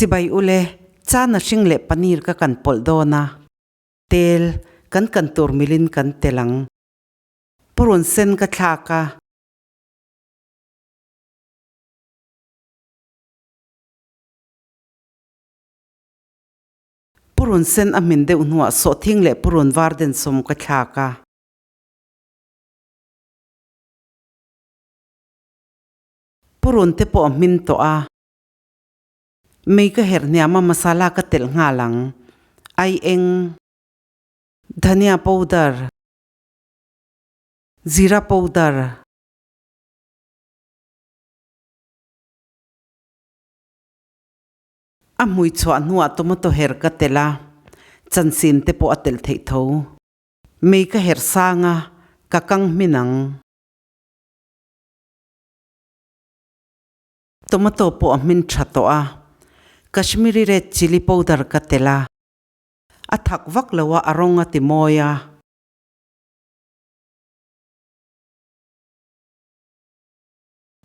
Chibai ule, chana hring leh paneer ka kan pawlh dawn a, tel kan kan tur milin kan tel ang. Purun sen ka thlak a. Purun sen a hmin deuh hnuah sawhthing leh purun var densawm ka thlak a. Purun te pawh a hmin tawh a. Mei ka herh hniam a masala ka telh nghal ang. Ai eng. Dhania powder. Zira powder. A hmui chhuah hnuah tomato her ka telh a, chansin te pawh a telh theih tho. Mei ka herh sang a, ka kang hmin ang. Tomato pawh a hmin tha tawh a, Kashmiri red chilli powder ka telh a, a thak vak lo a, a rawng a ti mawi a.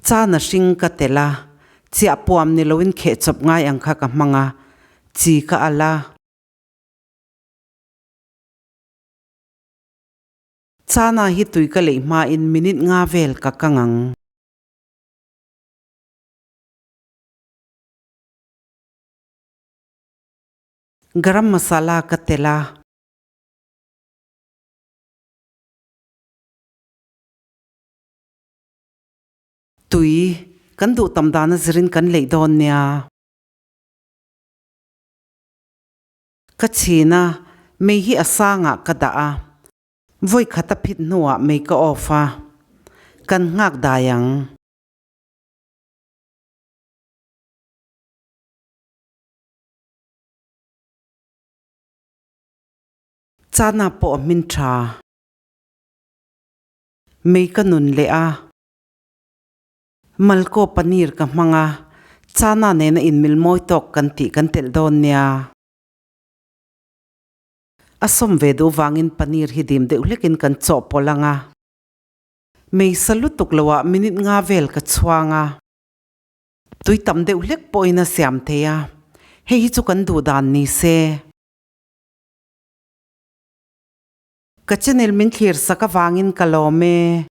Chana hring ka telh a, chiah puam ni loin kheh chawp ngai ang kha ka hmang a, chi ka al a. Chana hi tui ka leih hmain minute nga vel ka kang ang. Garam masala ka telh a. Tui, kan duh tam dana zirin kan leih dawn nia. Ka chhin a, mei hi a sangah ka dah a. Vawi khat a phit hnuah mei ka off a, kan nghak dai ang. Chana pawh a hmin tha. Mei ka nun leh a. Malkaw paneer ka hmang a, chana nena inmil mawi tawk kan tih kan telh dawn nia. A sawm ve duh vangin paneer hi dim deuh hlekin kan chawhpawlh ang a. Mei sa lutuk loah minute nga vel ka chhuang a. Tui tam deuh hlek pawhin a siam thei a, hei hi chu kan duh dan ni se. Ka channel min thlir sak avangin ka lawm e.